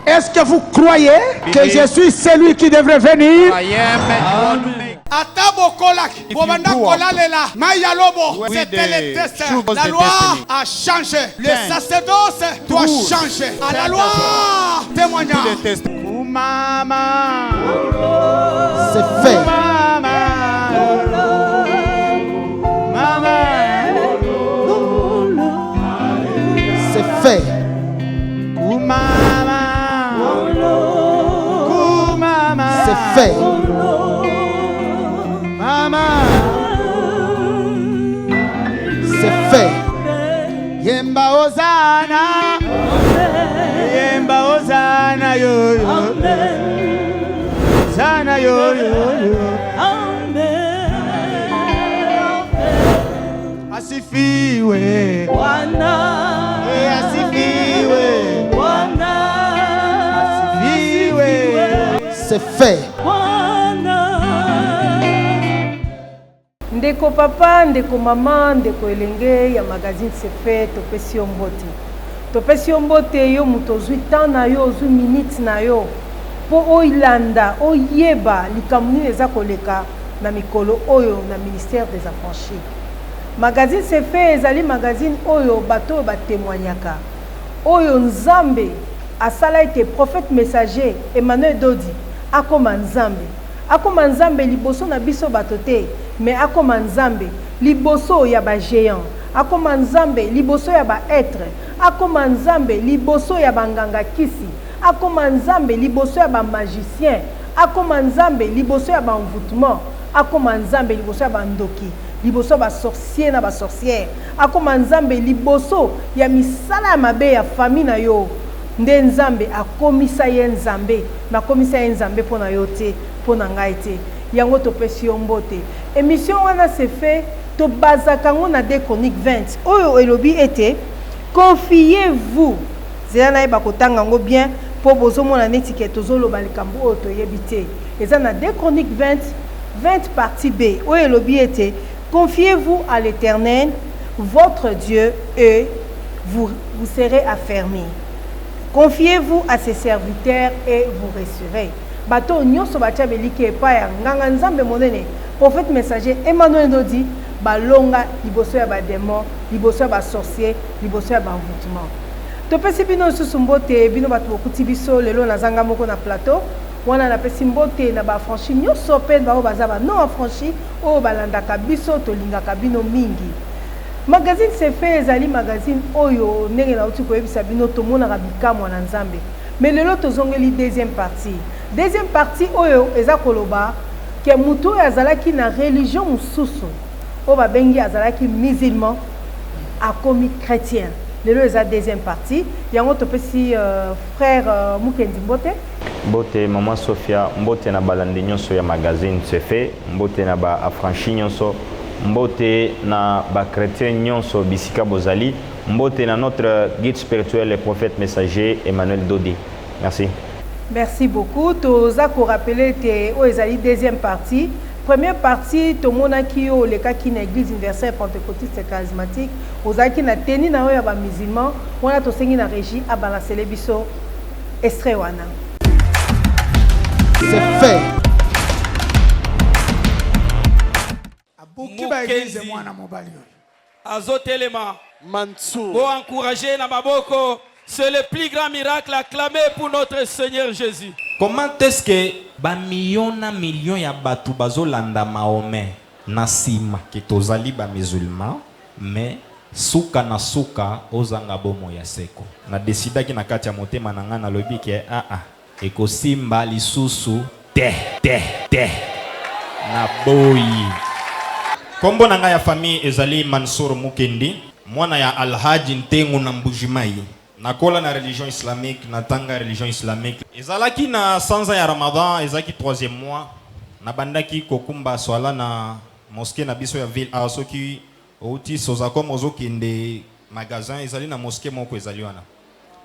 Est-ce que vous croyez que je suis celui qui devrait venir? I am and you want to make. Ata bokolaki bobanda kolalela mai ya lobo, Oui, c'était le the destin. truth was La the loi destiny. a changé le Change. sacerdoce doit Rules. changer à la Change loi To témoignage the test. C'est fait. C'est fait. C'est fait. C'est fait. Yemba Hosanna. Yemba Hosanna yo yo. Hosanna yo yo yo. Asifiwe. Eh, asifiwe. Asifiwe. C'est fait. Ndeko papa, ndeko mama, ndeko elenge ya magazine C'est fait, topesi yo mbote. Topesi yo mbote, yo moto ozwi temps na yo, ozwi minute na yo mpo oyilanda, oyeba likambo nini eza koleka na mikolo oyo na ministère des Affranchis. Magazine C'est fait ezali magazine oyo bato oyo batémoignaka, oyo Nzambe asala ete prophète messager Emmanuel Dodi akoma Nzambe. Akoma Nzambe liboso na biso bato te, mais akoma Nzambe liboso ya bagéant, akoma Nzambe liboso ya baêtre, akoma Nzambe liboso ya banganga kisi, akoma Nzambe liboso ya bamagicien, akoma Nzambe liboso ya baenvoûtement, akoma Nzambe liboso ya bandoki, liboso ya basorcier na basorcière, akoma Nzambe liboso ya misala ya mabe ya famille na yo. Nde Nzambe akomisa ye Nzambe, nakomisa ye Nzambe mpo na yo te, mpo na ngai te. Yango topesi yo mbote. Émission wana C'est fait, tobazaka yango na 2 Chronique 20 oyo elobi ete confiez-vous. Zela, nayeba kotanga yango bien mpo bozomona neti ke tozoloba likambo oyo toyebi te. Eza na 2 Chronique 20 20 partie B, oyo elobi ete confiez-vous à l'Éternel votre Dieu et vous, vous serez affermis. Confiez-vous à ses serviteurs et vous réussirez. Bato oyo nyonso batia beliki epai ya nganga Nzambe monene prophète messager Emmanuel Dodi balonga liboso ya badémon, liboso ya basorcier, liboso ya baenvoûtement. Topesi bino lisusu mbote, bino bato bokuti biso lelo. Nazanga moko na plateau wana. Napesi mbote na baaffranchi nyonso mpe bango baza ba non affranchi oyo balandaka biso. Tolingaka bino mingi. Magazine C'est fait ezali magazine oyo, ndenge nauti koyebisa bino, tomonaka bikamwa na Nzambe. Mais lelo tozongeli deuxième partie. Deuxième partie oyo eza koloba ke motu oyo azalaki na religion mosusu oyo babengi azalaki musulman akomi chrétien. Lelo eza deuxième partie yango. Topesi frère Mukendi mbote. Mbote mama Sofia, mbote na balandi nyonso ya magazine C'est fait, mbote na baaffranchi nyonso, mbote na bachrétien nyonso bisika bozali, mbote na notre guide spirituel, le prophète messager Emmanuel Dodi. Merci. Merci beaucoup. Toza korappeler ete oyo ezali deuxième partie. Première partie, tomonaki yo olekaki na Église universelle pentecôtiste charismatique, ozalaki na tenue na oyo ya bamusulman wana. Tosengi na régie abalancele biso extrait wana. C'est fait. Abuki baéglise. Mokenzi. Mwana mobali oyo azotelema. Mansour. Pour encourager na maboko, c'est le plus grand miracle acclamé pour notre Seigneur Jésus. Comment est-ce que bamillion na million ya bato bazolanda Mahomet na nsima ke tozali bamusulman, mais suka na suka ozanga bomoi ya seko? Nadesidaki na kati ya motema na ngai, nalobi ke aa, ekosimba lisusu te, te, te, naboyi. Nkombo na ngai ya famille ezali Mansour Mukendi, mwana ya Alhaji Ntengu na Mbujimai. Nakola na religion islamique, natanga religion islamique. Ezalaki na sanza ya Ramadan, ezalaki troisième mois. Nabandaki kokumba swala na mosquée na biso ya ville awa. Soki outi Sozacom, ozokende magasin, ezali na mosquée moko ezali wana.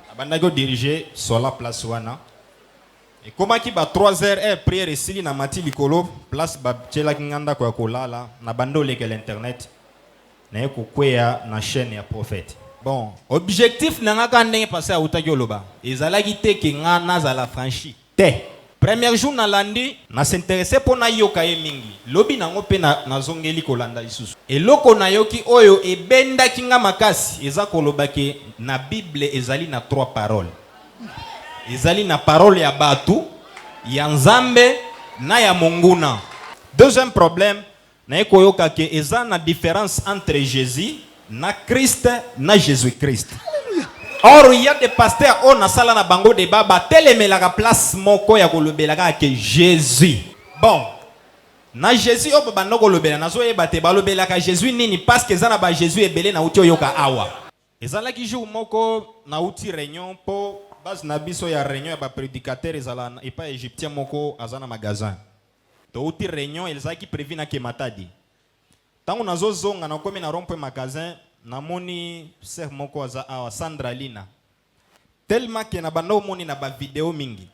Nabandaki kodiriger swala place wana. Ekomaki ba 3 heures, heure prière esili, na mati likolo place batielaki nga ndako ya kolala. Na bandi olekela internet, naye kokweya na chaîne ya prophète. Bon, objectif na nga kaka ndenge pasteur awutaki oloba, ezalaki te ke nga nazala affranchi. Te. Premier jour nalandi, na s'interesser po nayoka ye mingi. Lobi nango pe na nazongeli kolanda lisusu. Eloko nayoki oyo ebendaki nga makasi eza koloba ke na bible ezali na trois paroles. Ezali na parole ya batu, ya Nzambe na ya monguna. Deuxième problème, naye koyoka ke eza na difference entre Jesus na Christ na Jesus Christ. Or il y a des pasteurs oyo nasala na bango debat batelemelaka place moko ya kolobela kaka ke Jesus. Bon, na Jesus oyo babanda kolobela nazoyeba te balobelaka Jesus nini parce que eza na ba Jesus ebele nauti oyoka awa. Ezalaki jour moko nawuti reunion po base na biso ya reunion ya ba predicateurs ezala epai ya egyptien moko aza na magasin. Towuti reunion elzalaki prevu nake Matadi. Tango nazo zonga nakomi na rond point magasin namoni soeur moko aza awa Sandra Lina. Tellement que na banda omoni na ba video mingi.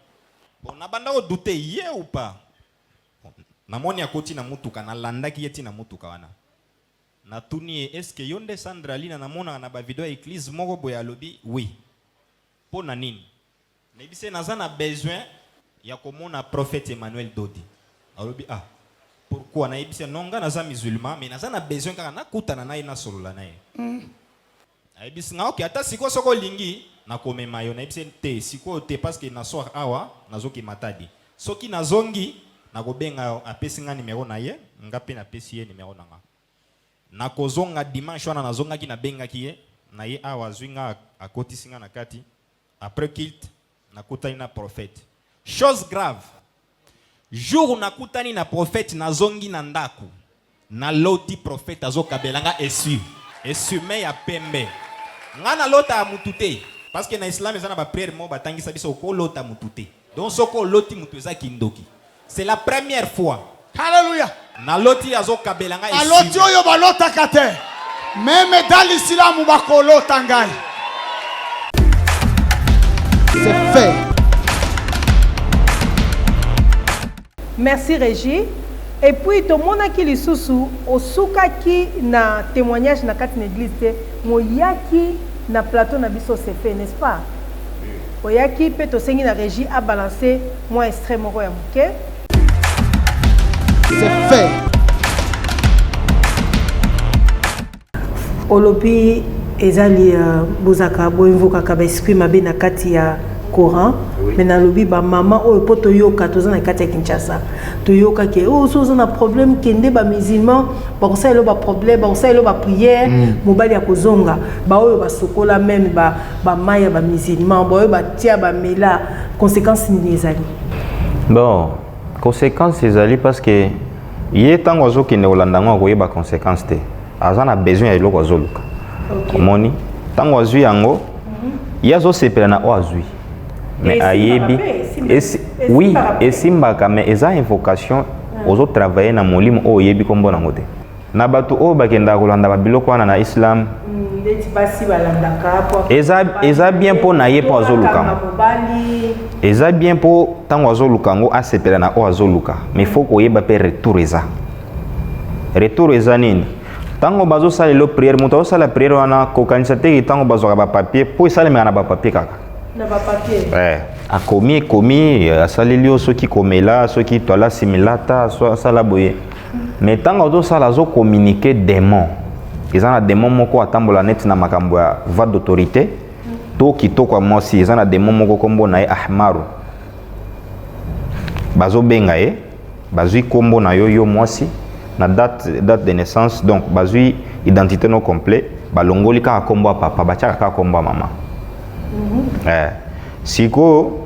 Bon na banda o douter ye ou pas? Bon namoni akoti na mutuka nalandaki ye ti na mutuka wana. Natuni ye est ce que yo nde Sandra Lina namonaka na ba video ya eglise moko boye alobi oui. Pona nini? Nayebisi ye naza na besoin ya komona prophète Emmanuel Dodi. Alobi ah pourquoi? Nayebisi ye non nga naza musulman mais naza na besoin kaka nakutana na ye nasolola na ye. Ayebisi nga ok ata sikoyo soki olingi nakomema yo. Nayebisi ye te sikoyo te parce que na soir awa nazoke Matadi. Soki nazongi nakobenga yo. Apesi nga numero na ye nga pe napesi ye numero na nga. Nakozonga dimanche wana nazongaki nabengaki ye naye awa azui nga akotisi nga na kati. Après culte, nakutani na prophète. Chose grave, jour nakutani na prophète nazongi na ndaku, naloti prophète azokabela nga essuie, essuie-main ya pembe. Nga nalotaka mutu te, parce que na islam eza na ba prière moko batangisa biso okolota mutu te. Donc soki oloti mutu eza kindoki. C'est la première fois. Alléluia. Naloti azokabela nga Aloti essuie-main. oyo balotaka te. Meme dans l'islam bakolota ngai. C'est fait. Merci Régie. Et puis tomonaki lisusu osukaki na témoignage na kati na église te, moyaki na plateau na biso c'est fait, n'est-ce pas? Oyaki pe tosengi na Régie a balancer mwa extrait moko ya moke. C'est fait. Olobi ezali uh, bozaka boinvokaka ba esprit mabe na kati ya Coran oui. Mais nalobi ba mama oyo po toyoka toza na kati ya Kinshasa toyoka ke oh so oza na problème kende ba musulman bakosalela ba problème bakosalela ba prière mm. Mobali akozonga baoyo basokola meme ba ba mayi ya ba musulman baoyo batia bamela conséquence nini ezali? Bon, conséquence ezali parce que ye ntango azokende kolanda yango akoyeba conséquence te, aza na besoin ya eloko azoluka. Omoni ntango azwi yango ye azosepela na oyo azwi mais ayebi oui esimbaka mais eza invocation ozotravaille na molimo oyo oyebi nkombo nango te. Na bato oyo bakendaka kolanda babiloko wana na islam neti basi balandaka eza, eza bien mpo na ye mpo azoluka yango, eza bien mpo ntango azoluka yango asepela na oyo azoluka, mais faut koyeba mpe retour eza retour eza nini. Ntango bazosalela prière, moto azosala prière wana kokanisa te ntango bazwaka bapapier mpo esalemaka na bapapier kaka na bapapier eh, akomi ekomi asaleli yo soki komela soki toala similata so asala boye, mais ntango azosala azokommunike démon, eza na démon moko atambola neti na makambo ya voix d'autorité to kitoko ya mwasi, eza na démon moko kombo na ye Ahmaru, bazobenga ye, bazwi kombo na yo yo mwasi na date, date de naissance, donc bazwi identité no complet, balongoli kaka kombo ya papa, batiaka kaka kombo ya mama. Eh, sikoyo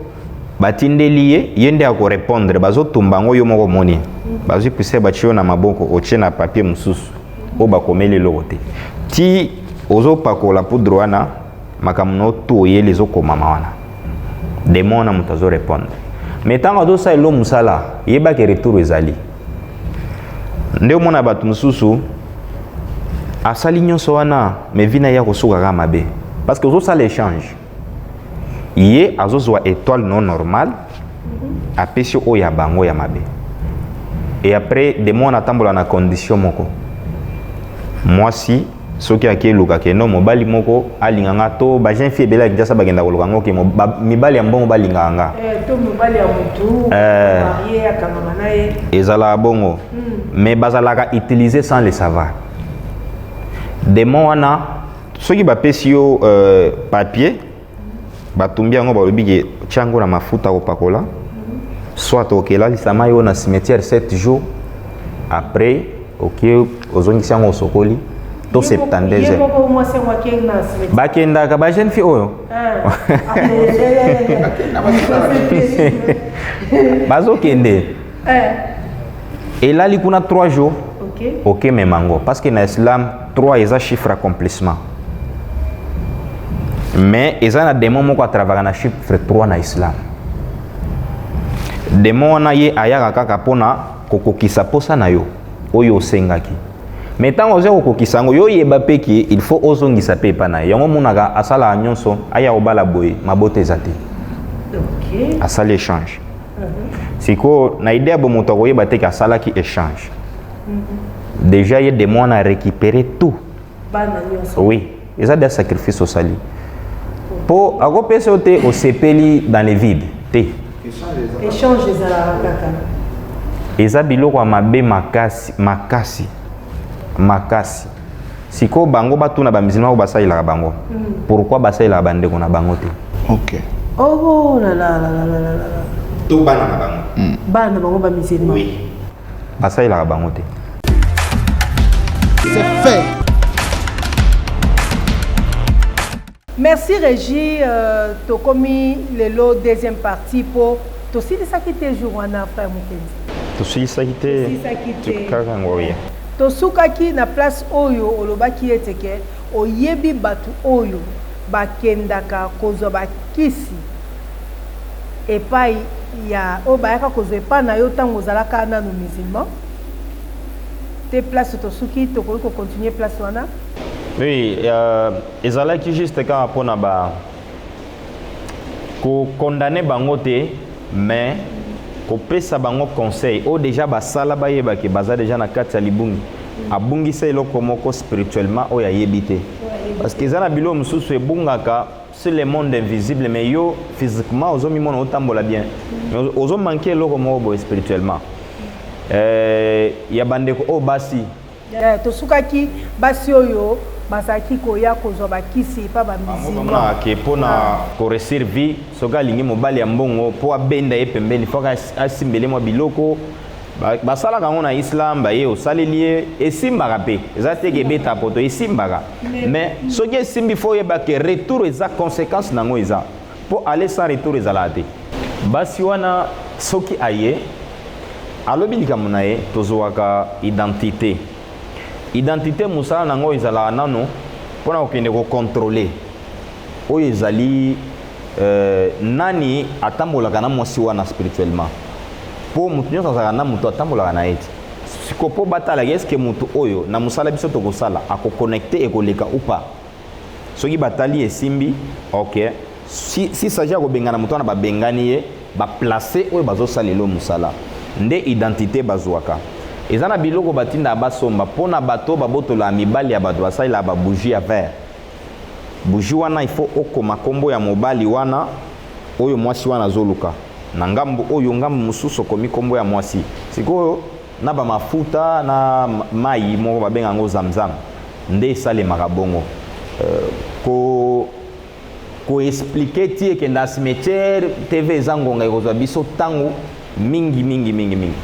batindeli ye, ye nde akorépondre, bazotumba yango yo moko omoni bazwi poussière batie yo na maboko, otie na papier mosusu oyo bakomeli eloko te, ti ozopakola poudre wana, makambo na yo tu oyeli ezokomama wana, démon wana moto azorépondre. Mais ntango azosala elo mosala, yebaki retour ezali nde omona bato mosusu asali nyonso wana, mais vie na ye akosuka kaka mabe parce que ozosala échange, ye azozwa étoile non normale, apesi oyo ya bango ya mabe. Et après démon atambola na condition moko mwasi. Soki ake luka ke no mobali moko alinga nga to ba jeune fille ebele ya Kinshasa bakenda koluka ngo ke mibali ya mbongo balingaka nga. Eh, to mobali ya mutu Eh. marie akangama na ye. Ezalaka bongo. Mais bazalaka utiliser sans le savoir. Démon wana soki bapesi yo papier, batumbi yango, balobi ke tia yango na mafuta kopakola, soit okelalisa mai oyo na cimetière 7 jours, après oke ozongisi yango, osokoli to 72 Ye heures. moko mwasi yango akei na cimetière. Bakendaka ba jeune fille oyo. Ah. Bazokende. Eh, Elali kuna 3 jours. Okemema yango parce que na islam 3 eza chiffre accomplissement, mais eza na démon moko atravaka na chiffre 3 na islam. Démon wana ye ayaka kaka mpona kokokisa posa na yo oyo osengaki, mais ntango oza kokokisa yango, yo oyeba mpe ke il faut ozongisa mpe epa na ye. Yango omonaka asalaka nyonso, aya kobala boye, mabota eza te. Asali échange. Sikoyo na idée ya bo moto akoyeba te ke asalaki échange déjà, ye démon wana récupéré tout. Bana nyonso. Oui, eza déjà sacrifice osali mpo akopesa yo te, osepeli dans le vide te. Échange ezalaka kaka. Eza biloko ya mabe makasi makasi makasi. Sikoyo bango batuna bamusulman oyo basalelaka bango, pourquoi basalelaka bandeko na bango te? Oh là là là là là là là. To bana na bango. Bana bango bamusulman. Oui, basalelaka bango te. C'est fait. Merci Régie. Tokomi lelo deuxième partie po tosilisaki te jour wana, frère Mokenzi. Tosilisaki te. Tosilisaki te. Kaka yango ya. Tosukaki na place oyo olobaki ete ke oyebi bato oyo bakendaka kozwa bakisi epai ya oyo bayaka kozwa epai na yo ntango ozalaka nano musulman te. Place tosuki, tokoki kocontinue place wana. Oui, ezalaki juste kaka mpona ba kokondane bango te, mais kopesa bango conseil oyo déjà basala, bayebaki baza déjà na kati ya libungi, abungisa eloko moko spirituellement oyo ayebi te, parce que eza na biloko mosusu ebungaka sur le monde invisible, mais yo physiquement ozomimona otambola bien, mais ozomanke eloko moko boye spirituellement. Ya bandeko oyo basi. Tosukaki basi oyo bazalaki koya kozwa bakisi epa bamusulman. Ke mpona koréussir vie, soki alingi mobali ya mbongo, mpo abenda ye pembeni, foka asimbele mwa biloko. Basalaka yango na islam, baye osaleli ye, esimbaka mpe. Eza te ke ebeta poto, esimbaka, mais soki esimbi, fo oyeba ke retour eza, conséquence nango eza mpo aller sans retour ezalaka te. Basi wana, soki aye alobi likambo na ye, tozwaka identité. Identité, mosala nango ezalaka nano mpona kokende kocontrôler oyo ezali nani atambolaka na mwasi wana spirituellement, mpo moto nyonso azalaka na moto atambolaka na ye ti siko, mpo batalaka eske moto oyo na mosala biso tokosala akoconnecte, ekoleka ou pas. Soki batali esimbi, ok. Si s'agit ya kobengana moto wana, babengani ye, baplace oyo bazosalela mosala. Nde identité bazwaka. Eza na biloko batindaka basomba mpona bato babotolaka mibali ya bato, basalelaka babougie ya verre. Bougie wana, il faut okoma nkombo ya mobali wana oyo mwasi wana azoluka na ngambo oyo, ngambo mosusu okomi nkombo ya mwasi. Sikoyo na bamafuta na mai moko babenga yango zamzam, nde esalemaka bongo. Ko koexpliquer ti ekenda cimetière TV, eza ngonga ekozwa biso ntango mingi mingi mingi mingi.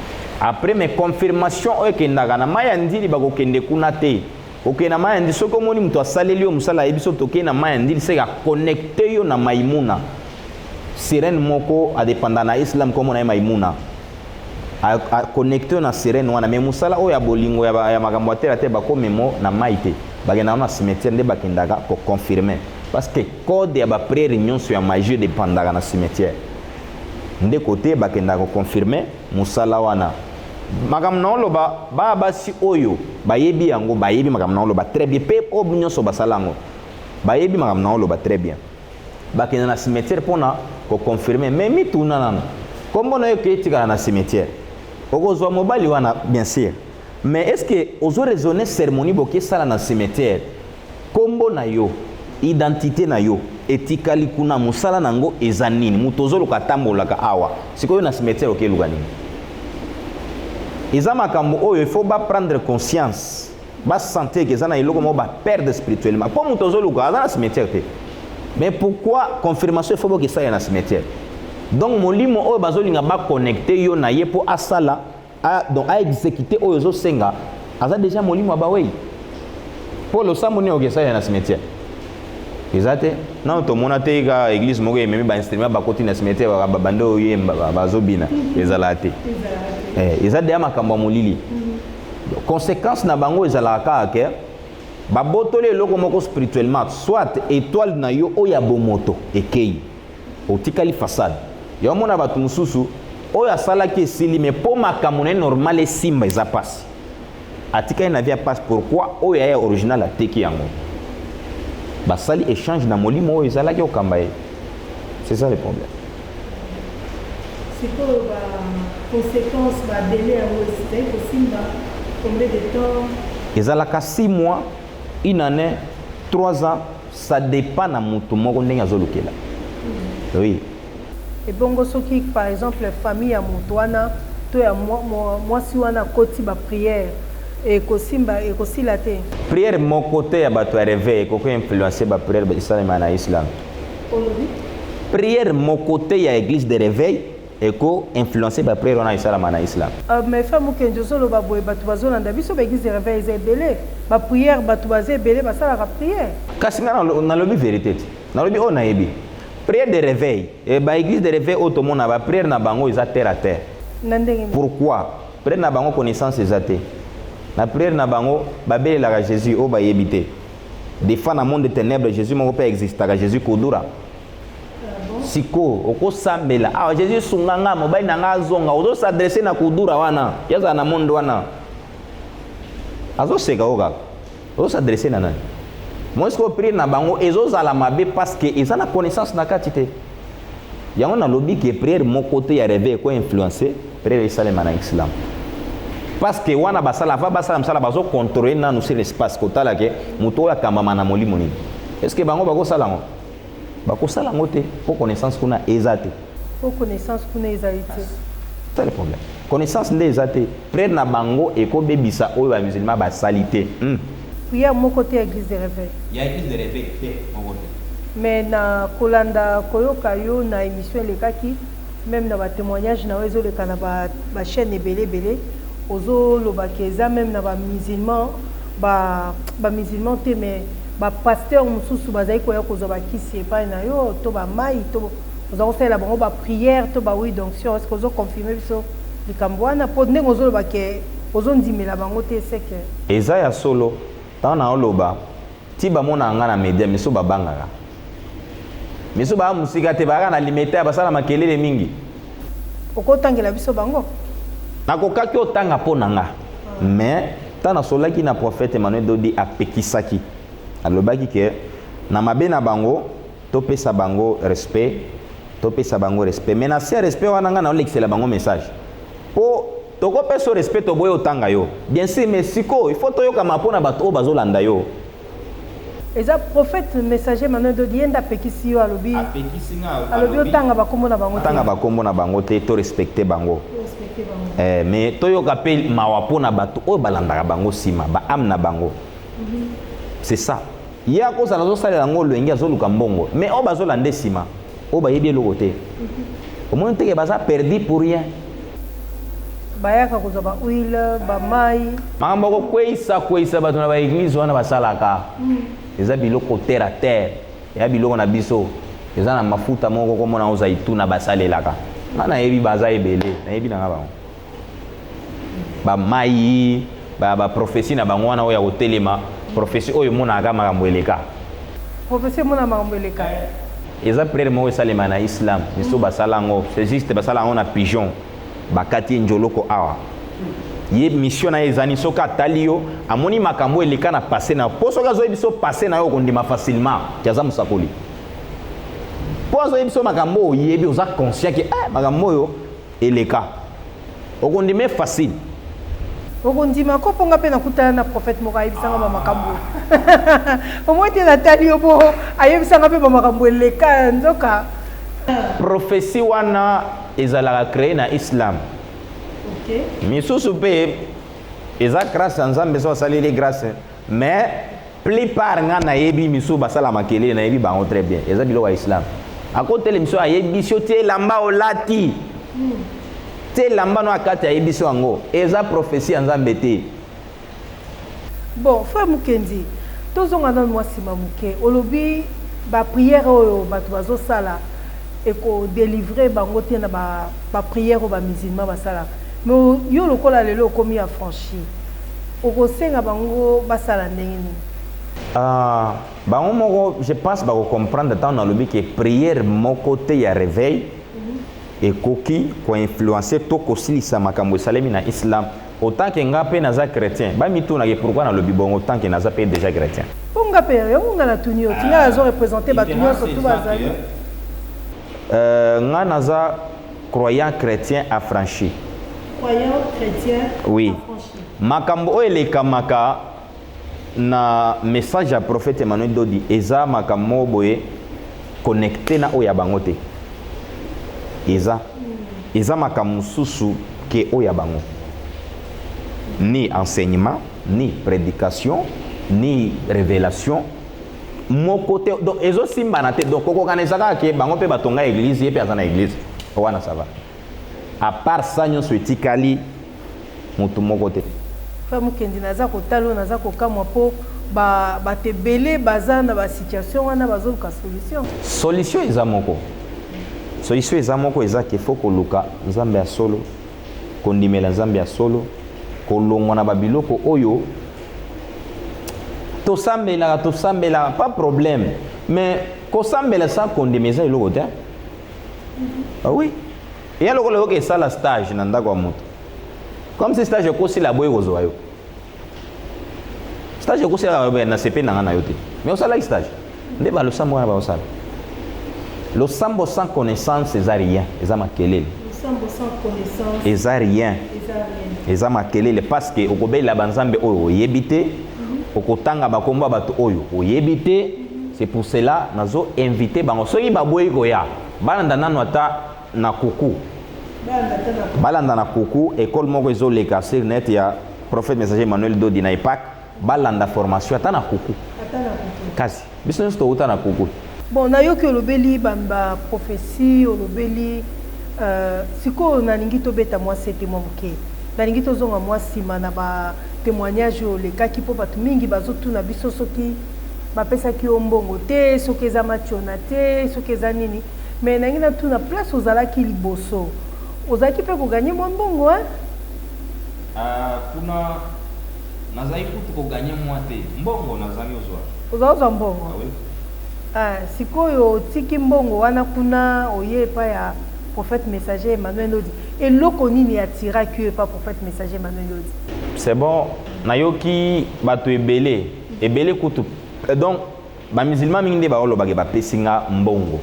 Après, mais confirmation oyo ekendaka na mai ya ndili, bakokende kuna te. Okende na mai ya ndili, soki omoni moto asaleli yo mosala, ayebi so tokei na mai ya ndili, seke aconnecte yo na Maimuna, sirène moko adépenda na islam, kombo na ye Maimuna. Aconnecte yo na sirène wana. Mais mosala oyo ya bolingo ya makambo ya tele te, bakomemo na mai te, bakendaka na cimetière, nde bakendaka koconfirme, parce que code ya baprière nyonso ya magie dépendaka na cimetière. Nde kote bakendaka koconfirme mosala wana. Makambo na oloba, baya basi oyo bayebi yango, bayebi makambo na oloba très bien, mpe oyo nyonso basala yango bayebi makambo na oloba très bien. Bakende na cimetière mpona koconfirme. Mais mituna nano, nkombo na yo eke etikala na cimetière, okozwa mobali wana bien sûr, mais est ce que ozo raisonner cérémonie boki esala na cimetière? Kombo na yo, identite na yo etikali kuna, mosala na yango eza nini? Moto ozoluka atambolaka awa, sikoyo na cimetière okeluka nini? Eza makambo oyo il faut ba prendre conscience, ba sentir que eza na eloko moko ba perdre spirituellement. Po moto ozoluka aza na cimetière te. Mais pourquoi confirmation il faut bokesalela na cimetière? Donc molimo oyo bazolinga ba connecter yo na ye po asala a, donc a exécuter oyo ozosenga aza déjà molimo ya bawei mpo losambo nini okesalela na cimetière eza te nano tomona te ka église moko ememi bainstrument bakoti na cimetière babande oyemba bazobina ezalaka te eh, eza deya makambo ya molili conséquence na bango ezalaka kaka ke babotoli eloko moko spirituellement soit étoile na yo oyo ya bomoto ekei Otikali façade. Ya omona batu mususu oyo asalaki esili mais po makambo na ye normal esimba eza pasi. Atikali na vie ya pasi pourquoi oyo ya ye original ateki yango. Basali echange na molimo oyo ezalaki kokamba ye. C'est ça le problème. Sikoyo ba consequences ba delais yango ezali kosimba combien de temps? Ezalaka 6 mois, une année, 3 ans. Ça depend na mutu moko ndenge azolukela. Oui. Ebongo soki par exemple famille ya mutu wana to ya mwasi wana akoti ba prière ekosimba ekosila te? Prière moko te ya bato ya reveil ekoki influencer ba prière esalema na islam. Olobi? Prière moko te ya eglise de reveil eko influencer ba prière wana esalama na islam. Euh, mais frère Mukendi ozoloba boye bato bazolanda biso ba église de réveil eza ebele ba prière bato baza ebele basalaka prière. Kasi nga nalobi vérité te, nalobi oyo nayebi prière de réveil eh, ba église de réveil oyo tomona ba prière na bango eza terre à terre. Na ndenge Pourquoi prière na bango connaissance eza te? Na prière na bango babelelaka Jésus oyo bayebi te. Des fois na monde de ténèbres Jésus moko pe existaka, Jésus Kudura. Sikoyo okosambela awa Jesus sunga nga mobali na nga azonga, ozo s'adresser na kudura wana ye azala na monde wana azoseka yo kaka ozo s'adresser na nani? Moi sikoyo prière na bango ezozala mabe parce que eza na connaissance na kati te. Yango nalobi ke prière moko te ya réveil eko influencer prière esalema na islam parce que wana basala avant basala mosala bazo contrôler nanu sur l'espace kotala ke moto oyo akambama na molimo nini. Est ce que bango bakosala yango? Bakosala yango te mpo connaissance kuna eza te. Mpo connaissance kuna ezali te. C'est ça le problème. Connaissance nde eza te. Prière na bango ekobebisa oyo ba musulmans basali te. Hum. Prière moko te ya eglise de reveil. Ya eglise de reveil te moko te. Mais na kolanda koyoka yo na emission elekaki meme na ba temoignages na yo ezoleka na ba ba chaines ebele ebele ozo loba ke eza meme na ba musulmans ba ba musulmans te mais ba pasteurs mosusu bazali koya kozwa ba kisi epai na yo to ba mayi to oza kosalela bango ba prière to ba huile d'onction. Est-ce que ozo confirmer biso likambo wana po ndenge ozoloba ke ozondimela bango te c'est que. Eza ya solo tango naoloba ti bamonaka nga na media misusu babangaka misusu baa mosika te bayaka na limete basala makelele mingi. Okotangela biso bango? Nakokaki otanga mpo na nga mais ntango nasololaki na prophète Emmanuel Dodi apekisaki alobaki ke na mabe na bango topesa bango respect topesa bango respect mais na se ya respect wana nga naolekisela bango message po tokopesa yo respect toboyi otanga yo bien sûr mais sikoyo il faut toyokama mpo na bato oyo bazolanda yo. Eza prophète messager Emmanuel Dodi ye nde apekisi yo alobi Apekisi nga alobi otanga ba kombo na bango te. Tanga ba kombo na bango te to respecter bango. To respecter bango. Eh, mais toyoka pe mawa mpo na bato oyo balandaka bango nsima ba ame na bango. C'est ça. Ye akozala azosalela yango olenge azoluka mbongo mais oyo bazolanda nsima oyo bayebi eloko te. Omoni te ke baza perdu pour rien. Bayaka kozwa ba huile, ba mayi. Makambo ya kokweyisa kweyisa bato na ba eglise wana basalaka eza biloko terre à terre, eya biloko na biso, eza na mafuta moko komona yango zaituna basalelaka. Nga nayebi baza ebele, nayebi na nga bango. Ba mayi, ba ba prophetie na bango wana oyo ya kotelema, prophetie oyo emonaka makambo eleka. Prophetie emonaka makambo eleka. Eza prière moko esalema na islam, biso basala yango, c'est juste basala yango na pigeon. Bakati ye njoloko awa. Ye mission na ye eza nini? Soki atali yo, amoni makambo eleka na passe na yo. Po soki azoyebi biso passe na yo okondima facilement ke aza mosakoli. Po azoyebi biso makambo oyo oyebi, oza conscient ke eh, makambo oyo eleka. Okondima ye facile. Okondima ko mpo nga mpe nakutana na prophète moko ayebisanga ba makambo. Omoi te natali yo mpo ayebisanga mpe ba makambo eleka nzoka. Prophetie wana ezalaka cree na islam. Okay. Misusu mpe eza grâce ya Nzambe so asaleli grâce mais plupart nga nayebi misusu basala makelele nayebi bango très bien eza biloko ya islam. Akotelemiso ayebisi yo tie elamba olati. Te elamba no akati ayebisi yo yango eza prophetie ya Nzambe te. Bon frère Mukendi, tozonga nanu mwa sima moke. Olobi ba prières oyo bato bazosala eko delivrer bango te na ba ba prières oyo ba musulmans basalaka. Mais yo lokola lelo okomi affranchi, okosenga bango basala ndenge nini? Ah, bango moko je pense bako comprendre tango nalobi ke prière moko te ya reveil ekoki ko influencer to kosilisa makambo esalemi na islam autant que nga pe naza chretien ba mituna ke pourquoi nalobi bongo tant que naza pe dejà chretien. Po nga pe yango nga natuni yo ti nga nazo representer batu nionso tout bazali. Euh, nga naza croyant chretien affranchi. Croyant chretien oui. Affranchi. Makambo oyo elekamaka na message ya prophète Emmanuel Dodi eza makambo moko boye connecte na oyo ya bango te. Eza eza makambo mosusu ke oyo ya bango. Ni enseignement, ni predication, ni revelation moko te. Donc ezo simbana te. Donc kokokana eza kaka ke bango pe batonga eglise, ye pe aza na eglise. Wana ça va. À part ça nyonso etikali mutu moko te. Frère Mukendi naza kotala oyo naza kokamwa po ba bato ebele baza na ba situation wana bazoluka solution. Solution eza moko. Solution eza moko eza ke faut koluka Nzambe ya solo, kondimela Nzambe ya solo, kolongwa na ba biloko oyo tosambelaka tosambelaka pas problème mais kosambela sans kondima eza eloko te. Ah oui. Eya lokola yoka esala stage na ndako ya moto. Comme si stage ekosila aboyi kozwa yo. Stage ekosila na sepe na nga na yo te. Mais osalaki stage. Nde ba losambo wana baosala. Losambo sans connaissance eza rien, eza makelele. Losambo sans connaissance eza rien. Eza rien. Eza makelele parce que okobelela ba nzambe oyo oyebi te, okotanga bakombo ya bato oyo oyebi te. C'est pour cela nazo inviter bango soki baboyi koya balanda nanu ata na kuku balanda na kuku école moko ezoleka sur net ya prophète messager Emmanuel Dodi na EPAC balanda formation ata na kuku kasi biso nyonso towuta na kuku. Bon nayoki olobeli ba ba prophetie olobeli euh, sikoyo nalingi tobeta mwa sete mwa moke nalingi tozonga mwa nsima na ba témoignage oyo olekaki mpo bato mingi bazotuna biso soki bapesaki yo mbongo te soki eza mationa te soki eza nini Mais nangi na tuna place ozalaki liboso ozalaki pe ko gagner mwa mbongo hein? Ah kuna nazalaki kutu ko gagner mwa te mbongo nazalaki kozwa. Ozalaki kozwa mbongo? Ah oui. Ah sikoyo otiki mbongo wana kuna oye epai ya prophète messager Emmanuel Lodi eloko nini attiraki yo epai prophète messager Emmanuel Lodi? C'est bon nayoki bato ebele ebele kutu donc Ba musulmans mingi nde baoloba ke bapesi nga mbongo.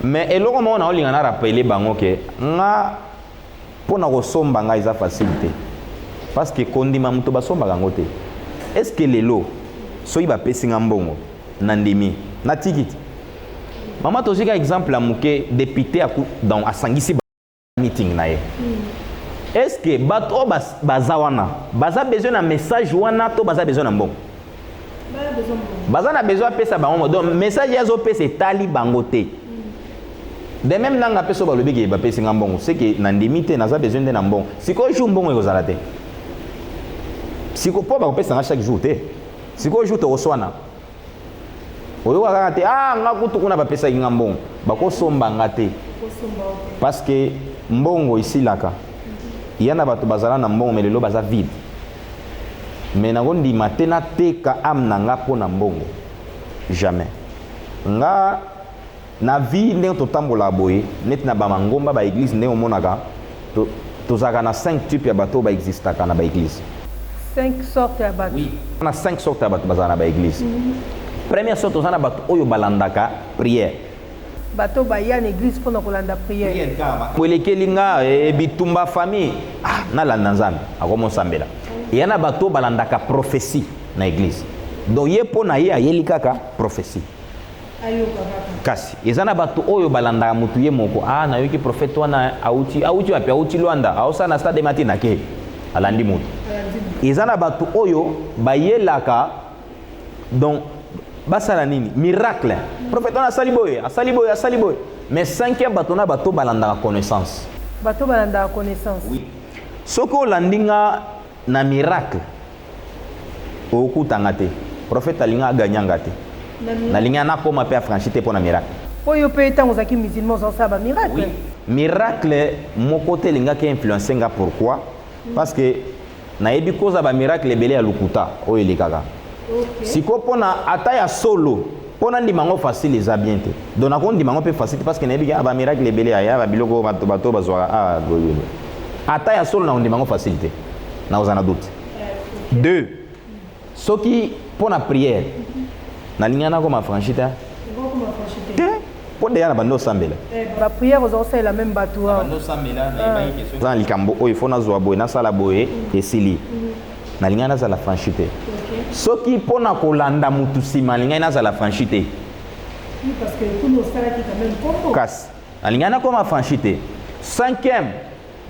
Mais eloko moko naolinga na rappeler bango ke nga mpo na kosomba nga eza facile te. Parce que kondima moto basombaka yango te. Est-ce que lelo soki bapesi nga mbongo nandimi natiki te? Mama tozwi ka exemple ya moke depute aku, donc asangisi meeting na ye. Est ce que bato oyo baza wana baza besoin na message wana to baza besoin na mbongo? Baza na besoin apesa bango donc message ye azopesa etali bango te. De même nanga mpe so balobi ke bapesi nga mbongo c'est que nandimi te naza besoin nde na mbongo. Sikoyo jour mbongo ekozala te. Siko mpo bakopesa nga chaque jour te. Sikoyo jour tokoswana Oyoka kaka te ah nga kutu kuna bapesaki nga mbongo. Bakosomba nga te. Parce que mbongo esilaka. Ya na bato bazala na mbongo mais lelo baza vide. Mais nakondima te nateka ame na nga mpo na mbongo. Jamais. Nga Na vie ndenge totambolaka boye neti na ba mangomba ba eglise ndenge omonaka to tozalaka na 5 type ya bato oyo ba existaka na ba eglise. 5 sortes ya bato. Oui na 5 sortes ya bato bazala na ba eglise. Première sorte toza na bato oyo balandaka prière. Bato baya na église mpona kolanda prière. Po elekeli nga eh, bitumba famille, ah, nalanda Nzambe, akomosambela. Eya na bato balandaka prophétie na église. Donc ye mpo na ye ayeli kaka prophétie. Kasi eza na bato oyo balandaka motu ye moko. Ah, nayoki prophète wana auti, auti wapi? Auti Luanda, aosala na stade Mati na ke alandi motu. Eza na bato oyo bayelaka donc basala nini? Miracle. Prophète wana asali boye, asali boye, asali boye. Mais cinquième, bato na bato balandaka connaissance. Bato balandaka connaissance. Oui. Soki olandi nga na miracle, okutanga te. Prophète alinga aganyanga te. Nalinga nakoma mpe affranchi te mpo na miracle. Oyo mpe ntango ozalaki musulman ozosala bamiracle. Oui. Miracle moko te elingaki influence nga. Pourquoi? Parce que nayebi koza bamiracle ebele ya lokuta oyo elekaka. Sikoyo mpona ata ya solo, mpo nandima yango facile eza bien te. Donc nakondima yango mpe facile te parce que nayebi ke bamiracle ebele aya babiloko bato bato bazwaka ah, boye. Ata ya solo nakondima yango facile te, nakozala na doute. Deux, soki mpo na prière, nalingi nakoma franchi te te, mpo deya na bando osambela. Baprière oza kosalela même bato awa. Eza na likambo oyo fo nazwa boye, nasala boye, esili. Nalingai nazala franchi te. Soki mpo na kolanda mutu nsima, nalingai nazala franchi te. Kasi nalingai nakoma franchi te. Cinquième,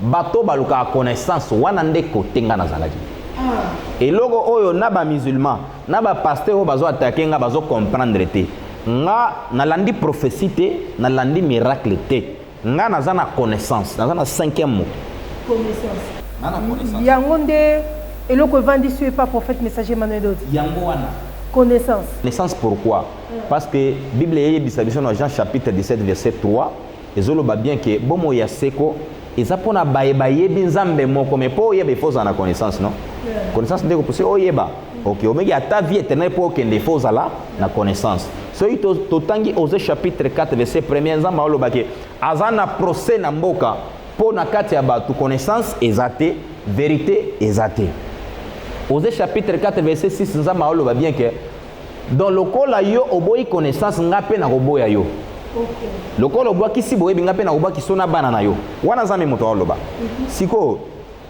bato balukaka connaissance, wana nde kote nga nazalaki. Eloko oyo na bamusulman na bapasteur oyo bazo attaquer nga bazo comprendre te. Nga nalandi prophétie te, nalandi miracle te. Nga naza na connaissance, naza na cinquième moto. Connaissance yango nde eloko evandisi yo epa prophète messager Emmanuel Dodi. Yango wana. Connaissance. Connaissance, pourquoi? Parce que Bible eyebisa biso na Jean chapitre 17 verset 3, ezoloba bien ke bomoi ya seko eza mpona baye bayebi Nzambe moko. Mais mpo oyeba, il faut ozala na connaissance, non? Connaissance nde kopuse oyeba. Ok, omeki ata vie éternelle, mpo okende, il faut ozala na connaissance. Soki totangi Osée chapitre 4 verset 1er, Nzambe aolobaki aza na procès na mboka mpo na kati ya bato connaissance eza te, vérité eza te. Osée chapitre 4 verset 6, Nzambe aoloba bien ke donc lokola yo oboyi connaissance, nga mpe nakoboya yo. Lokola obwakisi boyebi, nga mpe nakobwakisi yo na bana na yo. Wana Nzambe moto aoloba. Sikoyo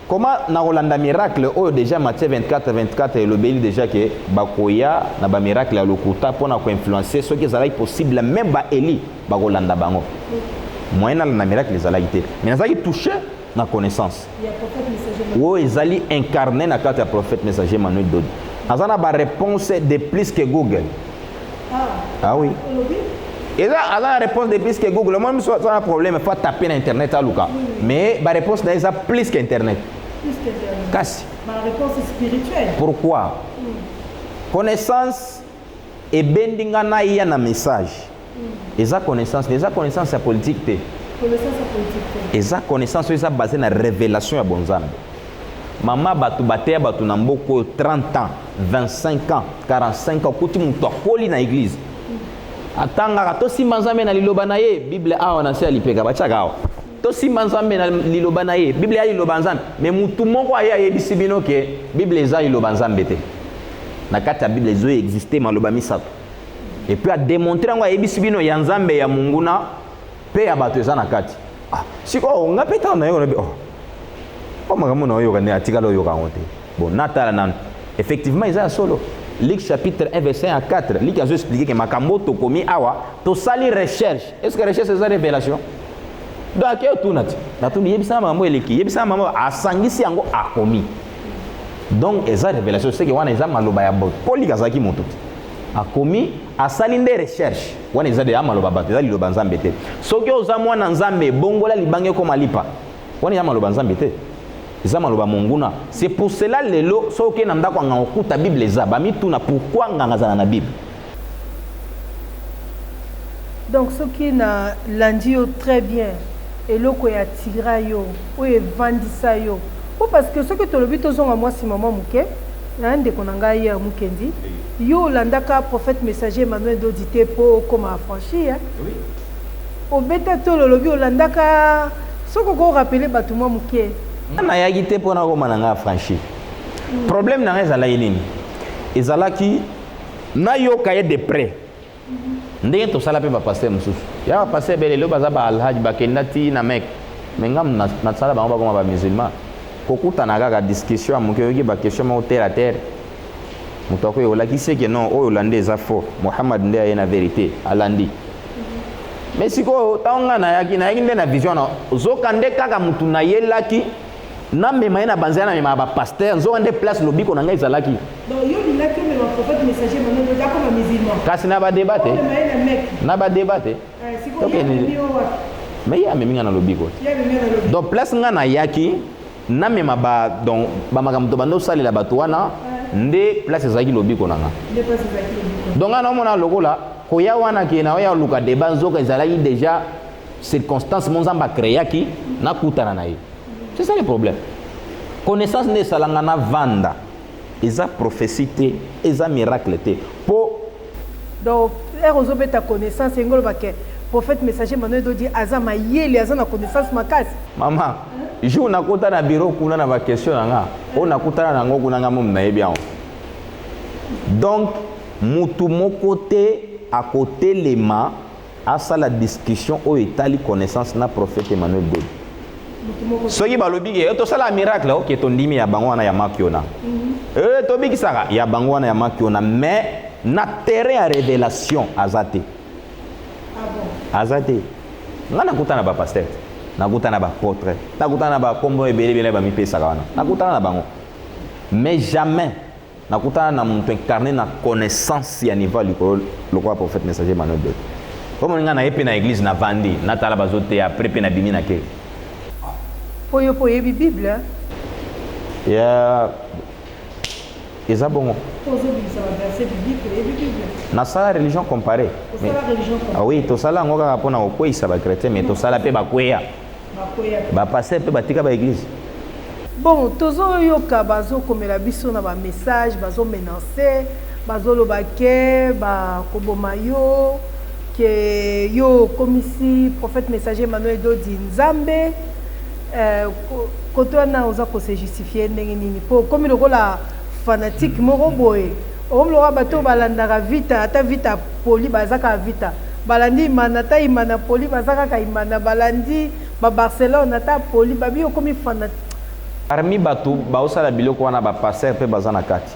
comment nakolanda miracle oyo déjà Matthieu 24 24 elobeli déjà ke bakoya na bamiracle ya lokuta mpona koinfluencer? Soki ezalaki possible, même baeli bakolanda bango. Moyen nalanda miracle ezalaki te, mais nazalaki touché na connaissance oyo ezali incarné na kati ya prophète messager Emmanuel Dodi. Aza na baréponse de plus que Google. Ah oui, eza aza na réponse de plus que Google. Omoni miso aza na problème, faut taper na internet, aluka, mais baréponse na ye eza plus que internet. Kasi pourquoi connaissance ebendi nga naya na message? Eza connaissance, eza connaissance ya politique te, eza connaissance oyo eza basé na révélation ya bonzambe. Mama, bato bateya bato na mboka oyo 30 ans, 25 ans, 45 ans. Okuti moto akoli na église, atangaka tosimba Nzambe na liloba na ye, Bible awa na se ya lipeka, batiaka awa tosimba Nzambe na liloba na ye, Bible ya liloba Nzambe. Mais mutu moko aye ayebisi bino ke Bible eza liloba Nzambe te. Na kati ya Bible ezo existe maloba misato, et puis adémontrer yango, ayebisi bino ya Nzambe, ya monguna mpe ya bato eza na kati. Ah, sikoyo nga mpe ntango nayoka nabi, oh, po makambo na oyoka nde atikala oyoka yango te. Bon, natala nanu, effectivement eza ya solo. Luc chapitre 1 verset 1 à 4, Luc azo expliquer ke makambo tokomi awa, tosali recherche. Est ce que recherche eza révélation? Donc ake otuna ti natuni, yebisanga makambo eleki, yebisanga makambo, asangisi yango, akomi. Donc eza révélation, seke wana eza maloba ya bato, mpo Luc azalaki moto te. Akomi, asali nde recherche. Wana eza deya maloba bato, eza liloba Nzambe te. Soki oza mwana Nzambe, ebongola libanga ekoma lipa, wana eza maloba Nzambe te, eza maloba monguna. C'est pour cela lelo soki okei na ndako ya nganga, okuta Bible eza. Bamituna pourquoi nganga azala na Bible. Donc soki nalandi yo très bien, eloko ya tira yo oyo evandisa yo po, parce que soki tolobi tozonga mwa nsima mwa moke na ndeko na ngai ya Mokendi, yo olandaka prophète messager Emmanuel Dodi te mpo okóma affranchi. Obeta tolo, olobi olandaka. Soki okorappeler bato mwa moke. Nga nayaki te mpo nakoma na ngai affranchi. Problème na ngai ezalaki nini? Ezalaki nayoka ye de près. Ndenge tosala mpe bapasteur mosusu ya bapasteur ebele lelo baza ba alhaji, bakenda ti na Mecque, mais nga nasala bango bakoma ba musulman. Kokutana kaka discussion ya moke, oyoki ba question moko terre à terre, moto akoya olakisi eke non, oyo olandi eza faux, Muhammad nde aye na vérité, alandi. Mais sikoyo ntango ngai nayaki, nayaki nde na vision na zoka nde kaka motu nayelaki namema ye na banzela, namemaka bapasteur, nzoka nde place lobiko na ngai ezalaki. Kasi na badeba te, na badeba te, mais ye amemi ngai na lobiko. Donc place ngai nayaki namema ba, donc bamakambo to banda osalela bato wana, nde place ezalaki lobiko na nga. Donc ngai naomona lokola koya wana ke na oya oluka débat, nzoka ezalaki déjà circonstance mo Nzambe acréaki nakutana na ye. C'est ça le problème. Connaissance nde esalanga na vanda, eza prophétie te, eza miracle te, po Donc ere ozobeta connaissance, elingi oloba ke prophète messager Emmanuel Dodi aza mayele, aza na connaissance makasi. Mama, jour nakota na bureau kuna na baquestion na nga oyo nakutana nango kuna, nga momu nayebi yango. Donc mutu moko te akotelema asala discussion oyo etali connaissance na prophète Emmanuel Dodi. Soki balobi ke tosala miracle, ok, tondimi ya bango wana ya makiona, tobikisaka ya bango wana ya makiona, mais na terrain ya révélation aza te, aza te. Nga nakutana na bapasteur te, nakutana na baapôtre, nakutana na bakombo ebele ebele bamipesaka wana, nakutana na bango, mais jamais nakutana na moto incarné na connaissance ya niveau ya likolo lokola prophète messager Emmanuel Dodi. Omoni, ngai naye mpe na église, navandi, natala bazoteya, après mpe nabimi, nake. Mpo yo mpo oyebi Bible? Ya eza bongo. Mpo ozobimisa baverset biblique, oyebi Bible. Nasala religion comparée. Osala religion? Ah oui, tosala yango kaka mpona kokweyisa bachrétien, mais tosala mpe bakweya. Bakweya. Bapasteur mpe batika baéglise. Bon, tozoyoka bazokomela biso na bamessage, bazomenace, bazoloba ke bakoboma yo, ke yo okomisi prophète messager Emmanuel Dodi Nzambe. Kote wana oza kose justifie ndenge nini? Mpo okomi lokola fanatique moko boye, okomi lokola bato oyo balandaka Vita, ata Vita poli baza kaka Vita, balandi Imana, ata Imana poli baza kaka Imana, balandi babarcelone ata poli babi, okomi fanatique. Parmi bato baosala biloko wana, bapasteur mpe baza na kati.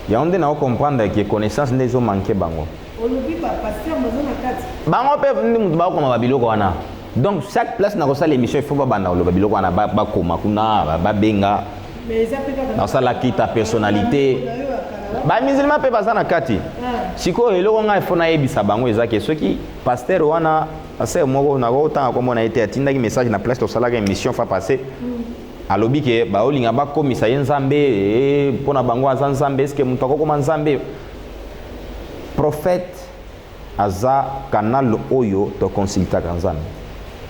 Yango nde naocomprendre ke connaissance nde ezomanke bango. Olobi bapasteur baza na kati? Bango mpe nde moto bakokoma babiloko wana. Donc chaque place nakosala émission, il faut babanda koloba biloko wana, bakoma kuna, babenga. Mais eza mpe kaka Nasala kita personnalité. Na yo ya kala. Bamusulman mpe baza na kati. Sikoyo eloko ngai fo nayebisa bango eza ke soki pasteur wana, pasteur moko nakotanga kombo na ye te, atindaki message na place tosalaka émission fa passé, alobi ke baolinga bakomisa ye Nzambe, mpo na bango aza Nzambe. Est-ce moto akokoma Nzambe? Prophète aza canal oyo toconsultaka Nzambe.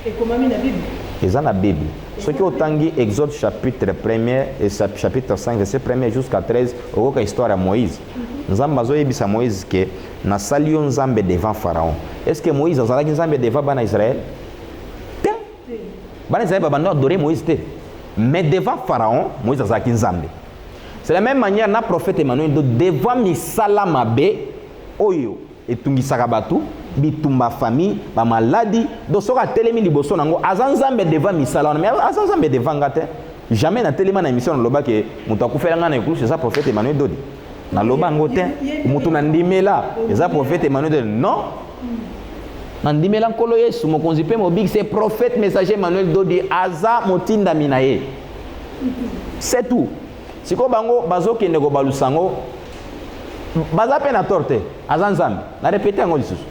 Ekomami na Bible? Eza na Bible. Soki otangi Exode chapitre 1er et chapitre 5 verset 1er jusqu'à 13, okoka histoire ya Moïse. Nzambe azoyebisa Moïse ke nasali yo Nzambe devant Pharaon. Est ce que Moïse azalaki Nzambe devant bana Israël te? Bana Israël babanda adorer Moïse te, mais devant Pharaon Moïse azalaki Nzambe. C'est la même manière na prophète Emmanuel Do. Devant misala mabe oyo etungisaka bato, bitumba, famille, bamaladi, donc soki atelemi liboso nango, aza Nzambe devant misala wana, mais aza Nzambe devant nga te. Jamais natelema na émission naloba ke moto akufela nga na ekulusu eza prophète Emmanuel Dodi. Naloba yango te. Moto nandimela eza prophète Emmanuel Dodi? Non, nandimela Nkolo Yesu, mokonzi mpe mobikisi. Prophète messager Emmanuel Dodi aza motindami na ye, c'est tout. Sikoyo bango bazokende kobalusa yango, baza mpe na tort te. Aza Nzambe, na répété yango lisusu,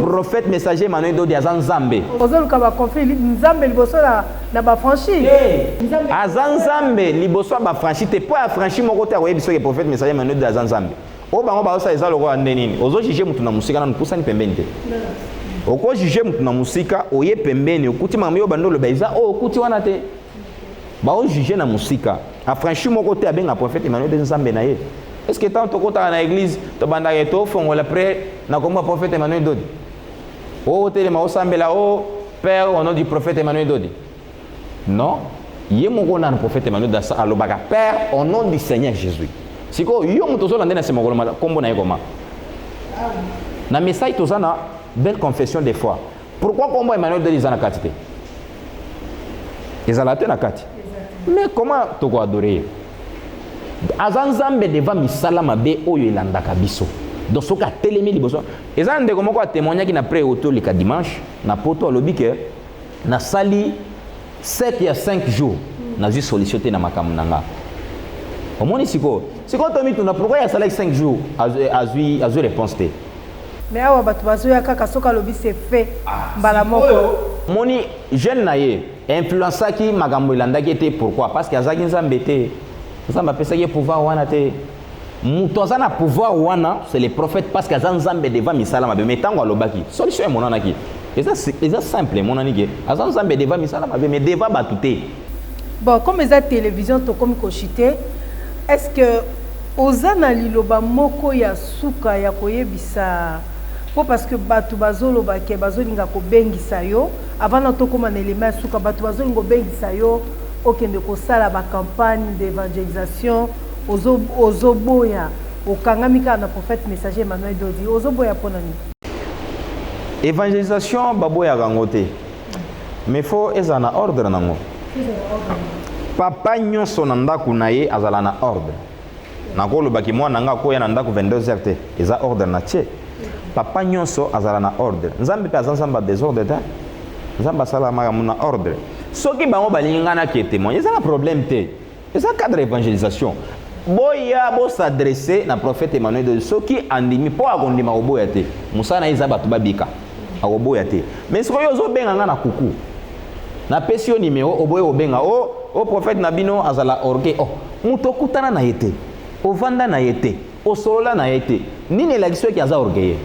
prophète messager Emmanuel Dodi aza Nzambe. Ozoluka baconflit, Nzambe liboso na bafranchi? Aza Nzambe liboso ya bafranchi te, mpo ya franchi moko te akoyebi soki prophète messager Emmanuel Dodi aza Nzambe. Oyo bango bazosala eza lokola nde nini? Ozojuge motu na mosika, nanu pusani pembeni te. Okojuge motu na mosika, oye pembeni, okuti makambo yo bandi oloba eza oyo okuti wana te. Baojuge na mosika. Afranchi moko te abenga prophète Emmanuel de Nzambe na ye. Est ce que ntango tokotaka na église, tobandaka tofongola prière na kombo ya prophète Emmanuel Dodi? O otelema, osambela o Père au nom du prophète Emmanuel Dodi? Non, ye moko nanu prophète Emmanuel Dodi alobaka Père au nom du Seigneur Jésus. Sikoyo yo moto ozolanda na nsima, koloma kombo na ye koma? Na message toza na belle confession de foi. Pourquoi kombo Emmanuel Dodi eza na kati te? Ezala te na kati. Mais comment toko adorer ye? Aza Nzambe devant misala mabe oyo elandaka biso. Donc soki atelemi liboso, eza na ndeko moko atemoignaki na près otoleka dimanche na poto, alobi ke nasali 7 ya 5 jours nazwi solution te na makambo na nga. Omoni sikoyo, sikoyo tomituna pourquoi ye asalaki 5 jours azwi azwi réponse te. Mais awa bato bazoya kaka soki alobi c'est fait mbala moko. Omoni jeune na ye influençaki makambo elandaki ye te. Pourquoi? Parce que azalaki Nzambe te. Nzambe apesaki ye pouvoir wana te. Moto aza na pouvoir wana, c'est le prophète, parce que aza Nzambe devant misala mabe. Mais ntango alobaki, solution emonanaki. Eza simple, emonani ke aza Nzambe devant misala mabe, mais devant bato te. Bon, comme eza télévision, tokomi kochuter. Est ce que oza na liloba moko ya suka ya koyebisa mpo parce que bato bazoloba ke bazolinga kobengisa yo avant na tokóma na elema ya suka, bato bazolinga kobengisa yo okende kosala bacampagne d'évangélisation, ozoboya, okangami kaka na prophète messager Emmanuel Dodi, ozoboya mpo na nini? Évangélisation baboyaka yango te, mais faut ezala na ordre nango. Papa nyonso na ndako na ye azala na ordre. Nakolobaki mwana nga akoya na ndako 22 heures te, eza ordre na tie. Papa nyonso azala na ordre. Nzambe mpe aza Nzambe ya désordre te. Nzambe asala makambo na ordre. Soki bango balingi ngai nake témoigne, eza na problème te, eza cadre évangélisation. Boya bos'adresser na prophète Emmanuel Dodi. Soki andimi, mpo akondima, koboya te. Mosala na ye eza bato babika, akoboya te. Mais sikoyo ozobenga nga na kuku, napesi yo nimero, oboyi kobenga o prophète na bino azala orgueil. Oh, moto okutana na ye te, ovanda na ye te, osolola na ye te, nini elakisi soki aza orgueilleux?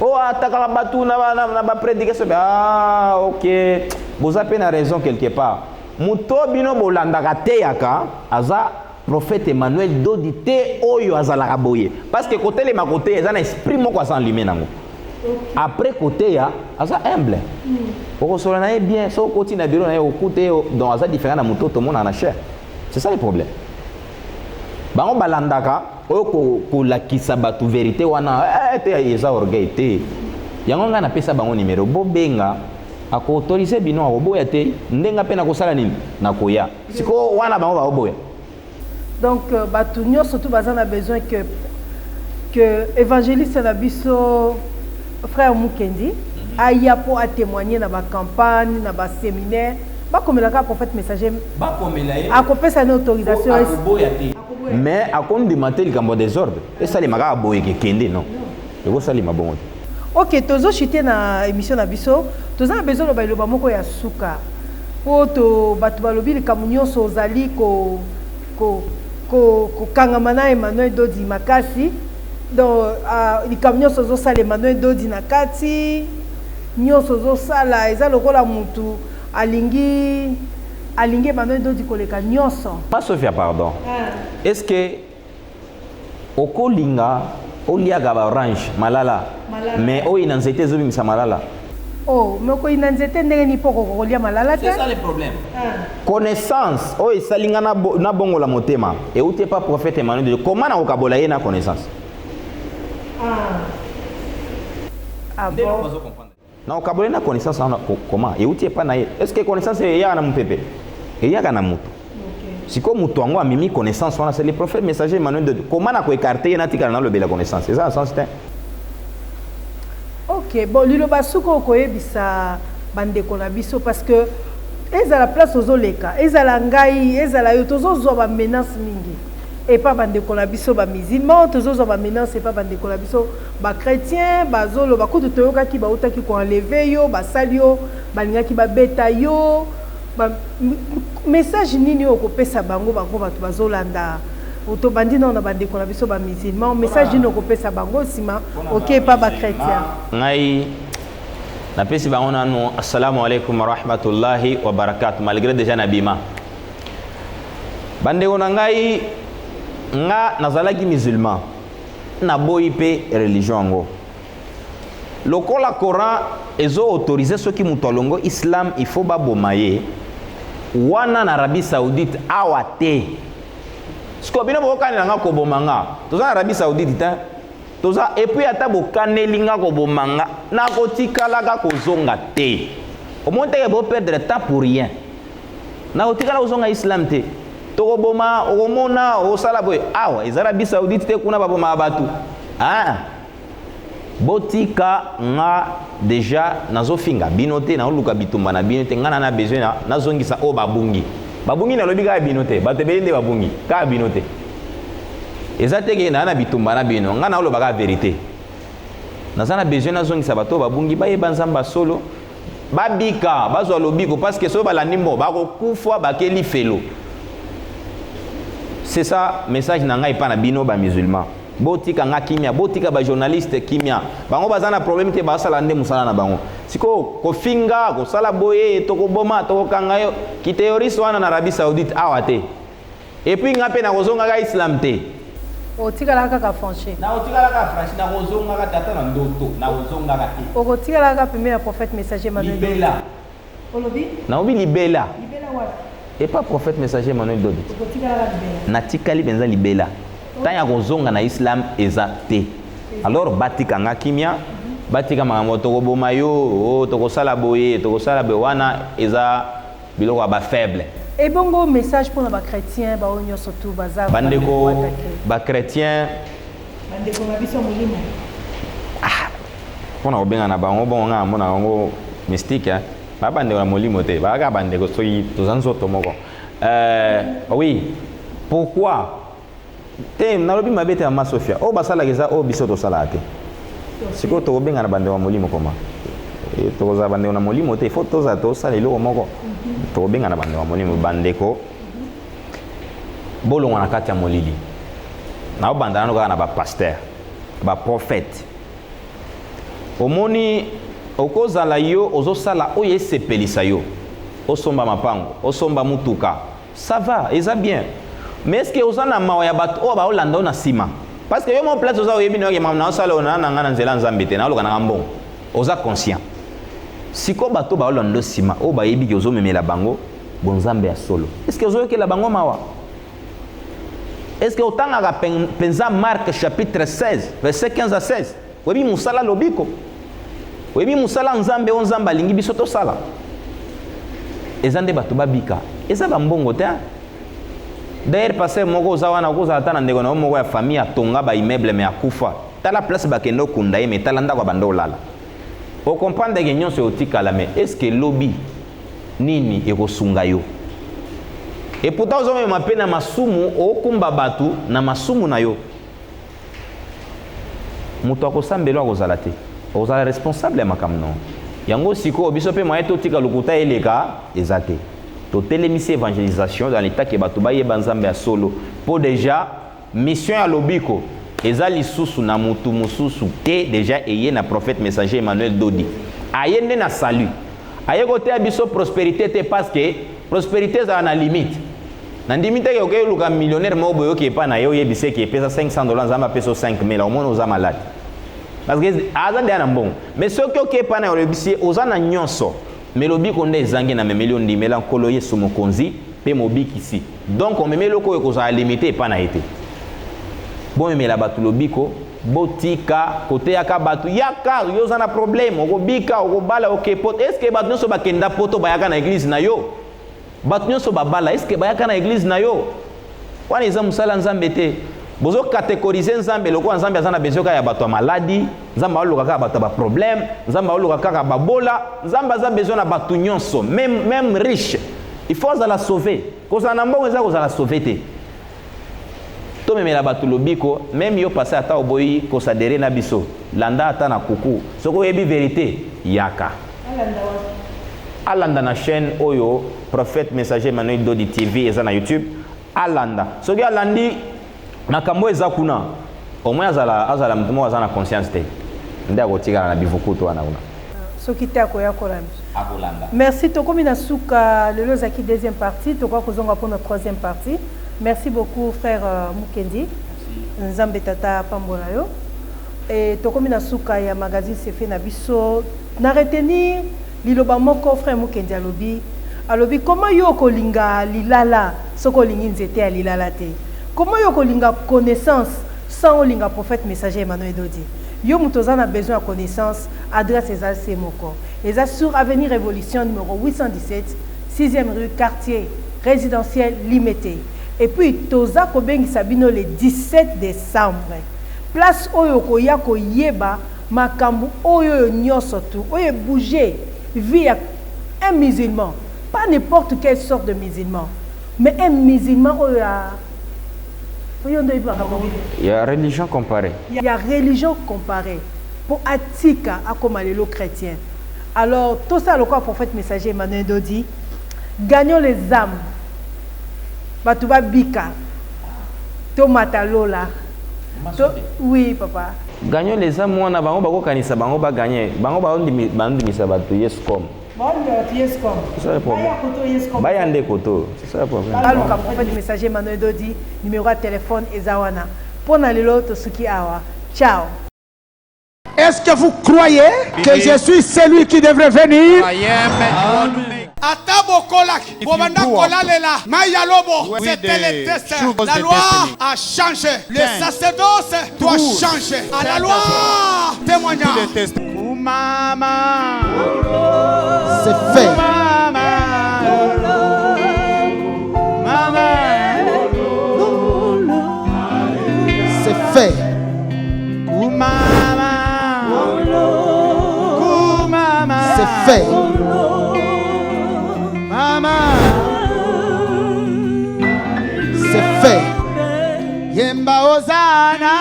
O atakaka bato na baprédication. Ah ok, boza mpe na raison quelque part. Moto bino bolandaka teyaka aza prophète Emmanuel Dodi te oyo azalaka boye, parce que kotelema koteya eza na esprit moko aza enlume nango. Après koteya aza humble, okosola na ye bien. So okoti na bureau na ye, okute ye, donc aza différent na moto tomonaka na chair. C'est ça le problème. Bango balandaka oyo kolakisa bato vérité wana te, eza orgueil te. Yango ngai napesa bango nimero, bobenga, akoautoriser bino, akoboya te. Ndenge mpe nakosala nini, nakoya sikoyo wana bango baoboya. Donc bato nyonso tu baza na besoin que évangéliste na biso frère Mukendi aya mpo atémoigner na bacampagne, na baséminaire, bakomelaka prophète messager. Bakomela ye. Akopesa ne autorisation. Akoboya te, mais akondima te likambo ya désordre esalema kaka boye kekende. Non, ekosalema bongo te. Ok, tozochuter na émission na biso. Toza na besoin loba eloba moko ya suka mpo to bato balobi likambo nyonso ozali kokangama na Emmanuel Dodi makasi. Donc likambo nyonso ozosala, Emmanuel Dodi na kati. Nyonso ozosala eza lokola mutu alingi Emmanuel Dodi koleka nyonso. Pa Sophia, pardon, est ce que okolinga oliaka baorange malala, mais oyo na nzete ezobimisa malala? Oh, mais okoyina nzete ndenge nini mpo okoka kolia malala te? C'est ça le problème. Connaissance oyo esali nga nabongola motema euti epa prophète Emmanuel Dodi. Comment nakokabola ye na connaissance? Ah bon. Nakokabola ye na connaissance wana comment? Euti epa na ye. Est ce que connaissance eyaka na mopepe? Eyaka na moto. Sikoyo moto yango amemi connaissance wana, c'est le prophète messager Emmanuel Dodi. Comment nakoécarter ye, natikala nalobela connaissance? Eza na sens te. Ok, bon, liloba suka okoyebisa bandeko na biso, parce que ezala place ozoleka, ezala ngai, ezala yo, tozozwa bamenace mingi epa bandeko na biso bamusulman, tozozwa bamenace epa bandeko na biso bachrétien. Bazoloba kutu toyokaki bautaki koenlever yo, basali yo, balingaki babeta yo. Message nini oyo okopesa bango? Bango bato bazolanda, tobandi nao na bandeko na biso bamusulman, message nini okopesa bango? Nsima oke epa bachrétien. Ngai napesi bango nanu assalamu alaikum warahmatullahi wabarakatu. Malgré déjà nabima, bandeko na ngai, nga nazalaki musulman, naboyi mpe religion yango. Lokola Coran ezo-autoriser soki moto alongo islam, il faut baboma ye wana na Arabie Saoudite, awa te. Sikoyo bino bokokanela nga koboma nga, toza na Arabie Saoudite te. Toza et puis ata bokaneli nga koboma nga, nakotikalaka kozonga te. Omoni te ke bo perdre temps pour rien. Nakotikala kozonga islam te. Tokoboma, okomona, okosala boye. Awa eza Arabie Saoudite te, kuna babomaka bato. Ah. Botika nga dejà nazofinga bino te, naoluka bitumba na bino te, nga na na besoin na nazongisa oyo babungi. Babungi nalobi kaka bino te, bato ebele nde babungi, kaka bino te. Eza te ke naa na bitumba na bino, nga naoloba kaka verite. Naza na besoin nazongisa bato oyo babungi, bayeba Nzambe ya solo, babika, bazwa lobiko, parce que soki balandi mbongo bakokufa, bake lifelo. C'est ça message na ngai epa na bino ba musulmans. Botika nga kimia, botika ba journaliste kimia. Bango baza na problème te, basala nde musala na bango. Siko kofinga, kosala boye, tokoboma, tokokanga yo. Ki terroriste wana na Arabie Saoudite awa te. Et puis nga pe nakozongaka islam te. Otikalaka kaka franchi. Nakotikalaka franchi, nakozongaka te ata na ndoto, nakozongaka te. Okotikalaka kaka pembeni ya prophète messager Emmanuel Dodi. Libela. Olobi? Naobi libela. Libela wapi? Epa prophète messager Emmanuel Dodi. Okotikalaka libela. Natikali penza libela. Temps ya kozonga na islam eza te. Alors batika nga kimia, batika makambo tokoboma yo, oh, tokosala boye, tokosala boye, wana eza biloko ya ba faible. Ebongo message pona ba chretiens ba oyo nionso tout baza Bandeko ba chretiens bandeko na biso molimo. Ah, pona kobenga na bango bongo nga namona yango mystique hein. Ba bandeko na molimo te, ba kaka bandeko soki toza nzoto moko. Euh, oui. Pourquoi te nalobi mabe te mama Sofia. Oyo basalaka eza oyo biso tosalaka te. Sikoyo tokobenga na bandeko ya molimo koma tokozala bandeko na molimo te, il faut tozala tosala eloko moko. Tokobenga na bandeko ya molimo, bandeko bolongwa na kati ya molili. Naobanda nano kaka na ba pasteur, ba prophète. Omoni okozala yo ozosala oyo esepelisa yo, osomba mapango, osomba mutuka, ça va, eza bien. Mais est-ce que oza na mawa ya bato oyo baolanda yo na nsima? Parce que yo moko place oza oyebi na yo ke makambo naosala oyo na na nga na nzela ya Nzambe te, naoluka na nga mbongo. Oza conscient. Sikoyo bato baolanda yo nsima oyo bayebi ke ozomemela bango bonzambe ya solo, est-ce que ozoyokela bango mawa? Est-ce que otangaka penza Marc chapitre 16 verset 15 à 16? Oyebi mosala lobiko? Oyebi mosala Nzambe oyo Nzambe alingi biso tosala? Eza nde bato babika, eza ba mbongo te. D'ailleurs pasteur moko oza wana okozala ata na ndeko na yo moko ya famille atonga ba immeuble mais akufa. Tala place bakende okunda ye mais tala ndako abanda olala. O comprendre ke nyonso ekotikala mais est-ce que lobi nini ekosunga yo? Et pourtant ozomema mpe na masumu, okumba bato na masumu na yo. Moto akosambela akozala te, okozala responsable ya makambo na yo. Yango sikoyo biso mpe moyen totika lokuta eleka eza te. Totelemisi evangelisation dans l'état ke bato bayeba Nzambe ya solo, mpo deja mission ya lobiko eza lisusu na mutu mosusu te, deja eye na prophète messager Emmanuel Dodi. Aye nde na salut. Aye koteya biso prosperite te, parce que prosperite ezala na limite. Nandimi te ke okeyi luka millionnaire moko boye oke epa na ye oyebisa ye ke pesa 500 dollars Nzambe apesa yo 5000, omoni oza malade. Parce que aza deja na mbongo. Mais soki oke epa na ye olobisi ye oza na nyonso, mais lobiko nde ezangi na memeli yo ndimela Nkolo Yesu Mokonzi pe Mobikisi. Donc omemi eloko oyo ekozala limite epa na ye te. Bomemela bato lobiko, botika koteyaka bato yaka yo oza na problème, okobika, okobala, oke poto. Est-ce que bato nyonso bakenda poto bayaka na eglise na yo? Bato nyonso babala, est-ce que bayaka na eglise na yo? Wana eza mosala Nzambe te. Bozo catégoriser Nzambe lokola Nzambe aza na besoin kaka ya bato ya maladi, Nzambe aluka kaka bato ya ba problème, Nzambe aluka kaka babola, Nzambe aza besoin na bato nyonso, même, même riche. Il faut azala sauvé. Kozala na mbongo eza kozala sauvé te. Tomemela bato lobiko, même yo pasteur ata oboyi kosadere na biso, landa ata na kuku. Soki oyebi verité, yaka. Alanda na chaîne oyo prophète messager Emmanuel Dodi TV eza na YouTube. Alanda. Soki alandi makambo eza kuna, au moins azala azala mutu moko aza na conscience te. Nde akotikala na bivukutu wana kuna. Soki te akoya kolanda. Akolanda. Merci, tokomi na suka, lelo ezalaki deuxième partie, tokoka kozonga pona troisième partie. Merci beaucoup frère Mukendi. Nzambe tata apambola yo. Et tokomi na suka ya magazine Sefe na biso. Na retenir liloba moko frère Mukendi alobi, alobi comment yo okolinga lilala soki olingi nzete ya lilala te? Comment yo okolinga connaissance? Sans olinga prophète messager Emmanuel Dodi. Yo moto oza na besoin ya connaissance, adresse eza se moko. Eza sur avenue Revolution numéro 817, 6e rue, quartier résidentiel Limete. Et puis toza kobengisa bino le 17 décembre. Place oyo okoya koyeba makambo oyo oyo nyonso tu oyo ebouge vie ya un musulman, pas n'importe quelle sorte de musulman, mais un musulman oyo ya oyo nde oyebi makambo. Ya religion comparée. Ya religion comparée mpo atika akoma lelo chrétien. Alors tosala lokola prophète messager Emmanuel Dodi, gagnons les âmes, bato babika, tomata lola to. Oui papa. Gagnons les âmes wana, bango bakokanisa bango baganye bango, bandimisa bato Yesu comme. C'est ça le problème. Baya nde koto, c'est ça le problème. Baluka prophète messager Emmanuel Dodi, numéro ya téléphone eza wana. Mpo na lelo tosuki awa. Ciao. Est-ce que vous croyez que je suis celui qui devrait venir? Ata bokolaki, bobanda kolalela mai ya lobo, c'était le destin. La loi a changé, le sacerdoce doit changer. À la loi témoignage. Mama. C'est fait. Mama. Mama. C'est fait. Mama. Mama. C'est fait. Mama. C'est fait. Yemba Hosanna.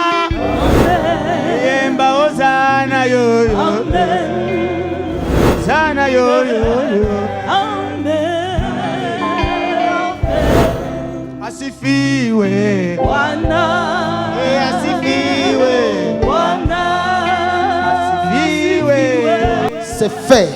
Yemba Hosanna yo yo. Hosanna yo yo yo. Asifiwe. Eh, asifiwe. Asifiwe. C'est fait.